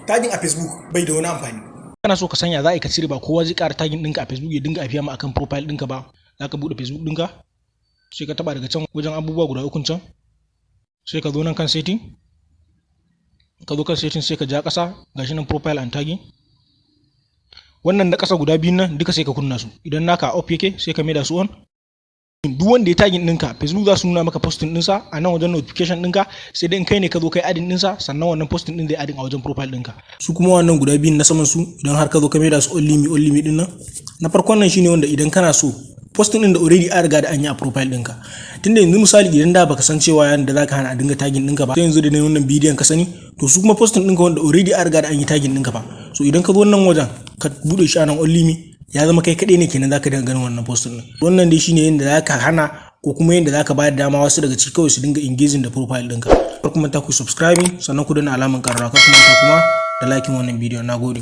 Tagging a Facebook bai da wani amfani. Kana so ka sanya za a yi ka cire ba kowa zai ƙara tagging ɗinka a Facebook ya dinga appear ma akan profile ɗinka ba. Za ka buɗe Facebook ɗinka, sai ka taɓa daga can wajen abubuwa guda ukun can, sai ka zo nan kan setting. Ka zo kan setting, sai ka ja ƙasa, gashi nan profile and tagging. Wannan na ƙasa guda biyun nan duka sai ka kunna su. Idan naka off yake, sai ka maida su on. Duk wanda ya tagging ɗinka, Facebook za su nuna maka posting ɗinsa a nan wajen notification ɗinka, sai dai in kai ne ka zo kai adding ɗinsa, sannan wannan posting ɗin zai adding a wajen profile ɗinka. Su kuma wannan guda biyun na saman su, idan har ka zo ka maida su only me, only me ɗin nan, na farkon nan shine wanda idan kana so posting ɗin da already an riga da an yi a profile ɗinka. Tunda yanzu misali idan da baka san cewa yanda zaka hana a dinga tagging ɗinka ba, sai yanzu da ne wannan bidiyon ka sani. To, su kuma posting ɗinka wanda already an riga da an yi tagging ɗinka fa, so idan ka zo wannan wajen ka buɗe shi a nan only me, ya zama kai kaɗai ne kenan zaka dinga ganin wannan posting ɗin. Wannan dai shine yanda zaka hana ko kuma yanda zaka bayar da dama wasu daga ciki kawai su dinga engaging da profile ɗinka. Kar ku manta ku subscribing, sannan ku danna alamar ƙararrawa. Kar ku manta kuma da liking wannan bidiyon. Nagode.